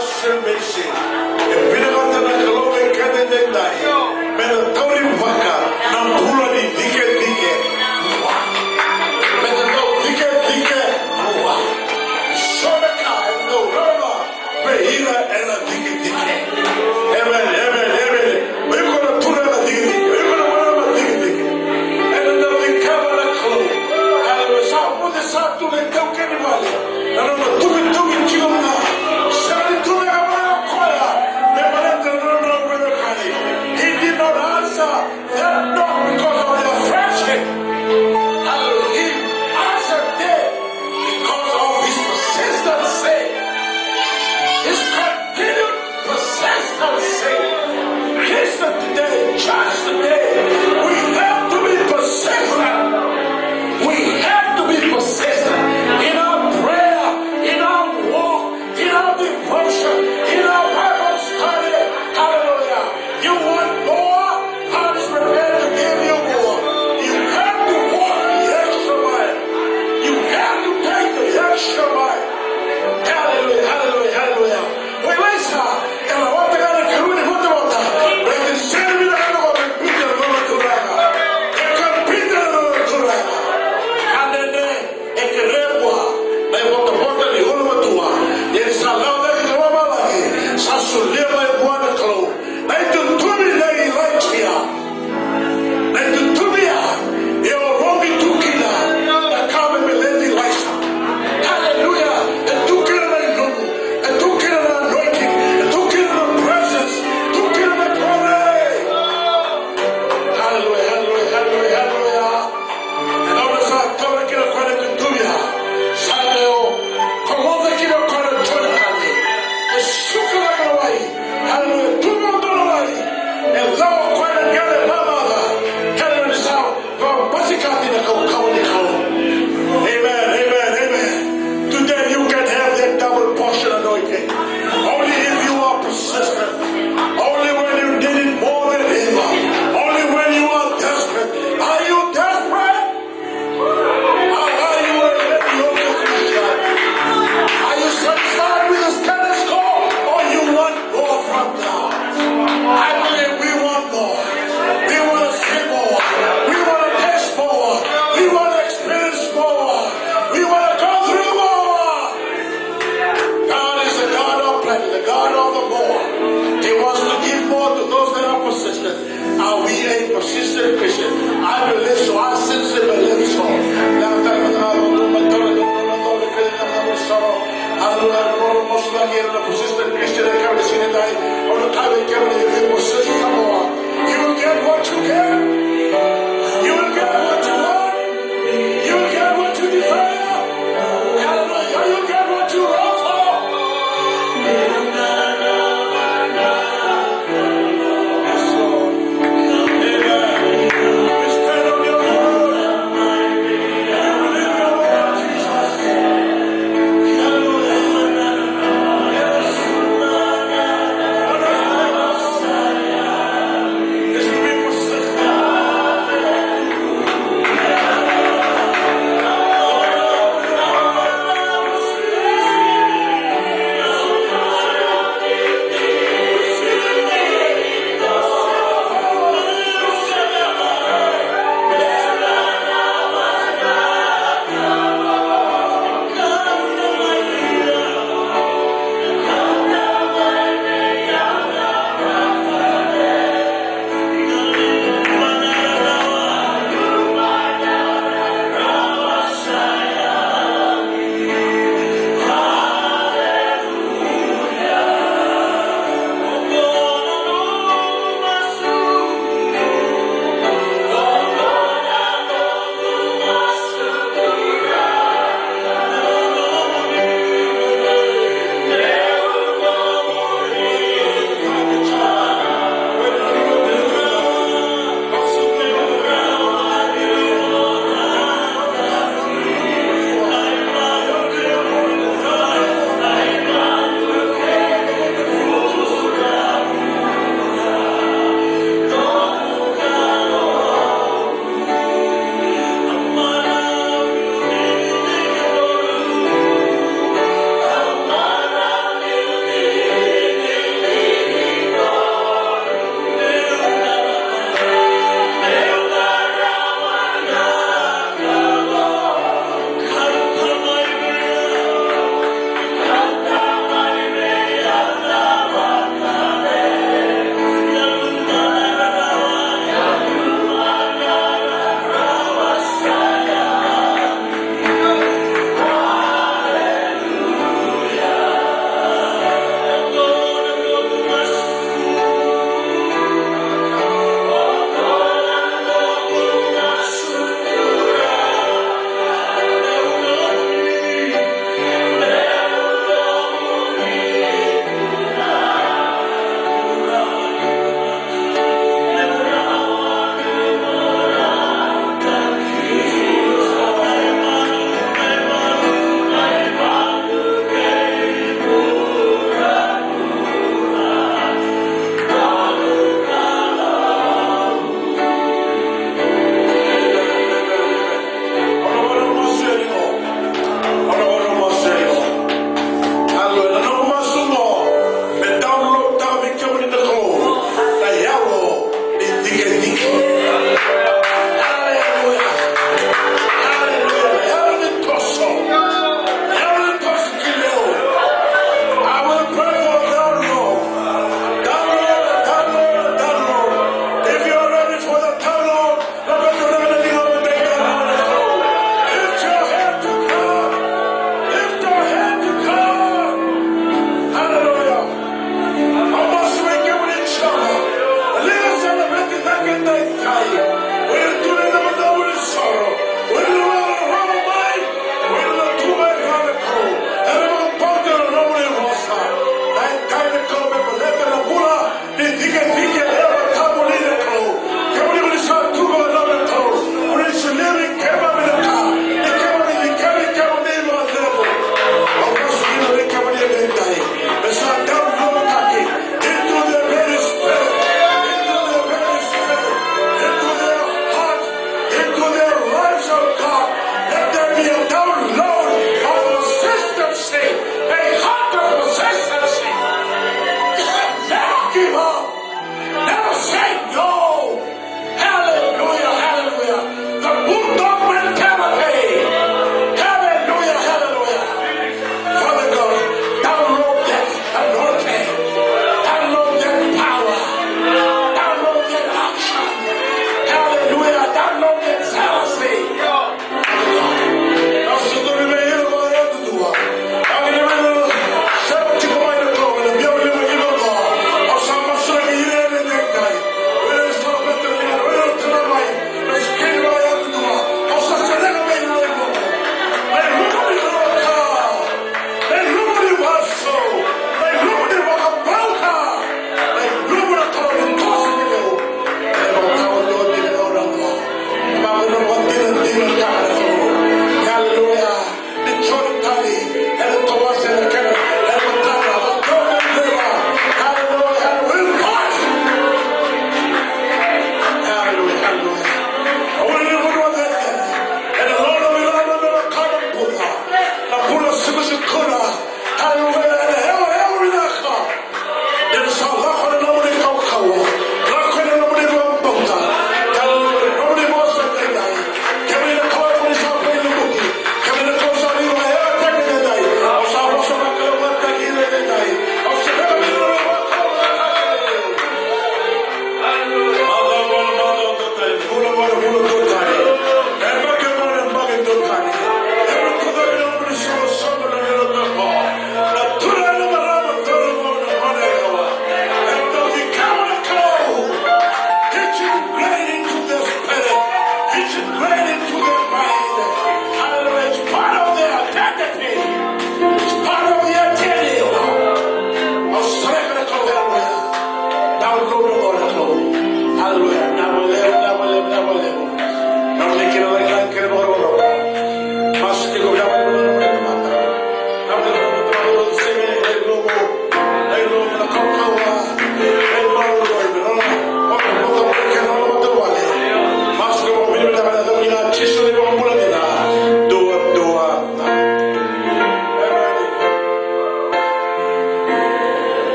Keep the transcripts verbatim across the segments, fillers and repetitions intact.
Salvation. E vinakata na Kalou vei keda edaidai me da taurivaka na bula ni dikadika. Me da dau dikadika. So na ka e dau rarama vei ira era dikadika. Amen, amen, amen. O iko na turaga dikadika, o iko na marama dikadika. Ena dau dikeva na Kalou. Aleluya. Sa vuce sa tu na itaukei ni vale. Na nona duvituvi tiko ga. Sega ni tu beka mai o koya me baleta na nodra veiwekani. He did not answer that knock because of their friendship. Hallelujah. He answered it because of his persistency. His continued persistency. Christian today, church today, we have to be persistent. We have to be persistent in our prayer, in our walk, in our devotion, in our Bible study. Hallelujah. You want more? God is prepared to give you more. You have to walk the extra mile. You have to take the extra mile. Hallelujah, hallelujah, hallelujah. O Ilaisa, e rawata ga na ikarua ni vatavata. Baleta ni sega ni vinakata vua me biuta na nona turaga. E ka biuta na nona turaga. Ka dede, e kerea vua na ivotavota ni ulunivanua. Ia ni sa lako cake ki lomalagi, sa solia mai vua na Kalou na itutuvi nei Ilaija. Na itutuvi ya e orovi tu kina na ka me baleti Ilaisa. Hallelujah. E tu kina na ilumu, e tu kina na anointing, e tu kina na presence, tu kina na glory. Hallelujah, hallelujah, hallelujah, hallelujah. E dau na sa taura kina o koya na itutuvi ya. Sa dau koloca kina o koya na Joritani. E suka cake na wai. Hallelujah. Tu vakadua na wai. E lako o koya na qele mamaca. Hallelujah. Sa vakabasikati na kaukauwa ni Kalou. Amen, amen, amen. Today you can have that double portion anointing. Only if you are persistent. Only when you need it more than ever. Only when you are desperate. Are you desperate? Are, are you a mediocre Christian? Are you satisfied with the status quo, or you want more from God? I believe we want more. We want to see more. We want to taste more. We want to experience more. We want to go through more. God is the God of plenty, the God of the more. He wants to give more to those that are persistent. Are we a persistent Christian? I believe so. I sincerely believe so. Hallelujah. Persistent Christian, I come to see that I, on the time I came to you, persist some more. You will get what you get. You will get what you want. You will get what you desire. Hallelujah. You will get what you long for. Yes, Lord. Amen. We stand on your word. We believe your word, Jesus. Hallelujah. Yes. Let's be persistent.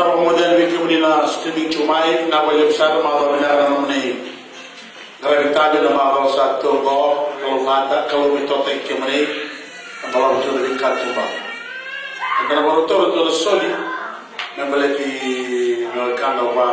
Vakamoce yani vei kemuni na streaming tu mai, vinaka vakalevu sara, macawa vinaka na nomuni qaravi tale na macawa sa tu oqo, kalougata, Kalou me totaki kemuni, na balavu tu na veikatuba. Eda na vakarau taura dua na soli, me baleti na wekada va,